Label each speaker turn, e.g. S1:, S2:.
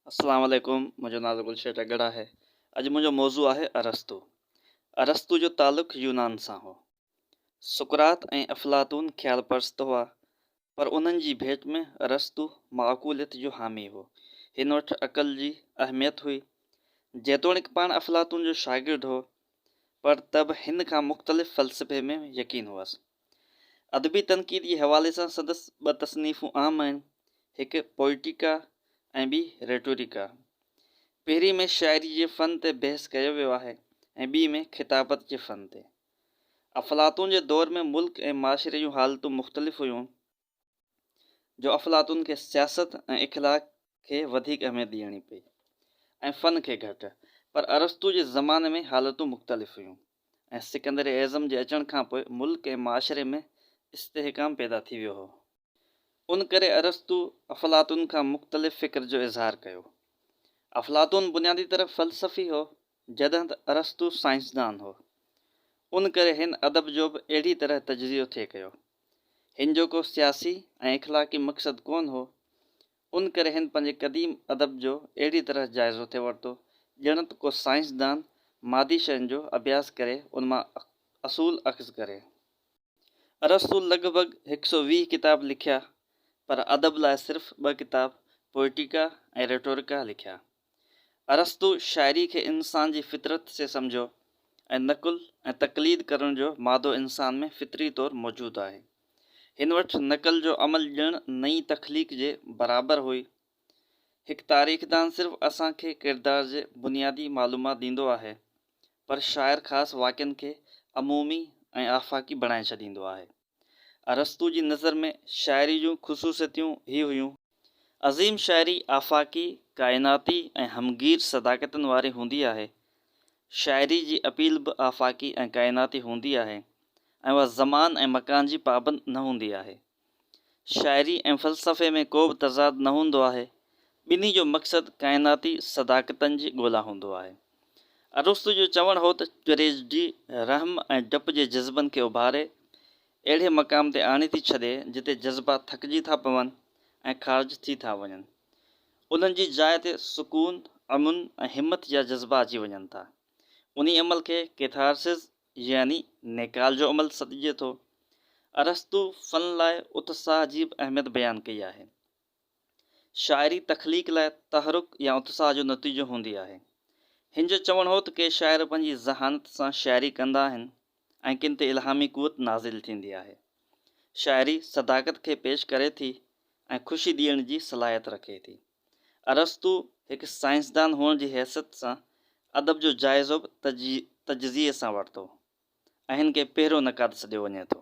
S1: السلام عليڪم منهنجو نالو گلشير ٽڳڙ آهي اڄ منهنجو موضوع آهي ارسطو ارسطو جو تعلق يونان سان هو سقراط ۽ افلاطون خيال پرست هئا پر انهن جي ڀيٽ ۾ ارسطو معقوليت جو حامي هو هن وٽ عقل جي اهميت هئي جيتوڻيڪ پاڻ افلاطون جو شاگرد هو پر ته به هن کان مختلف فلسفي ۾ يقين هئس ادبي تنقيد جي حوالي سان سندس ٻه تصنيفون عام آهن، هڪ پوئٽيڪا ۽ ٻي ريٽوريڪا. پهرين ۾ شاعري جي فن تي بحث ڪيو ويو آهي ۽ ٻي ۾ خطابت جي فن تي. افلاطون جي دور ۾ ملڪ ۽ معاشري جون حالتون مختلف هيون، جو افلاطون کي سياست ۽ اخلاق کي وڌيڪ اهميت ڏيڻي پئي ۽ فن کي گهٽ، پر ارسطو جي زماني ۾ حالتون مختلف هيون ۽ سڪندر اعظم جي اچڻ کان پوء ملڪ ۽ معاشري ۾ استحڪام پيدا ٿي ويو هو. ان ڪري ارسطو افلاطون کان مختلف فڪر جو اظهار ڪيو. افلاطون بنيادي طرح فلسفي هو، جڏهن ته ارسطو سائنسدان هو. ان ڪري هن ادب جو به اهڙي طرح تجزيو ٿي ڪيو. هن جو ڪو سياسي ۽ اخلاقي مقصد ڪونه هو، ان ڪري هن پنهنجي قديم ادب جو اهڙي طرح جائزو ٿي ورتو، ڄڻ ته ڪو سائنسدان مادي شين جو اڀياس ڪري ان مان اصول اخذ ڪري. ارسطو لڳ ڀڳ هڪ سو 20 ڪتاب لکيا، پر ادب لاء صرف ٻه ڪتاب پوئٽيڪا ۽ ريٽوريڪا لکيا. ارسطو شاعري کي انسان جي فطرت سي سمجهيو ۽ نقل ۽ تقليد ڪرڻ جو مادو انسان ۾ فطري طور موجود آهي. هن وٽ نقل جو عمل ڄڻ نئين تخليق جي برابر هئي. هڪ تاريخدان صرف اسان کي ڪردار جي بنيادي معلومات ڏيندو آهي، پر شاعر خاص واقعن کي عمومي ۽ آفاقي بڻائي ڇڏيندو آهي. ارسطو جي نظر ۾ شاعري جون خصوصيتون هي هيون. عظيم شاعري آفاقي، ڪائناتي ۽ همگير صداقتن واري هوندي آهي. شاعري جي اپيل به آفاقي ۽ ڪائناتي هوندي آهي ۽ اها زمان ۽ مڪان جي پابند نه هوندي آهي. شاعري ۽ فلسفي ۾ ڪو به تضاد نه هوندو آهي. ٻنهي جو مقصد ڪائناتي صداقتن جي ڳولا هوندو آهي. ارسطو جو چوڻ هو ته ٽريجڊي رحم ۽ ڊپ جي جذبن کي اڀاري اهڙي مقام تي آڻي ٿي ڇڏي جتي جذبا ٿڪجي ٿا پون ۽ خارج ٿي ٿا وڃن. انهن جي جاء تي سڪون، امن ۽ همت جا جذبا اچي وڃن ٿا. انهي عمل کي ڪيٿارسز يعني نيڪال جو عمل سڏجي ٿو. ارسطو فن لاء اتساهه جي به اهميت بيان ڪئي آهي. شاعري تخليق لاء تحرڪ يا اتساهه جو نتيجو هوندي آهي. هن جو چوڻ هو ته ڪي شاعر پنهنجي ذهانت سان شاعري ڪندا آهن ۽ ڪن تي الهامي قوت نازل ٿيندي آهي. شاعري صداقت کي پيش ڪري ٿي ۽ خوشي ڏيڻ جي صلاحيت رکي ٿي. ارسطو هڪ سائنسدان هئڻ جي حيثيت سان ادب جو جائزو به تجزيي سان ورتو ۽ هن کي پهريون نقاد سڏيو وڃي ٿو.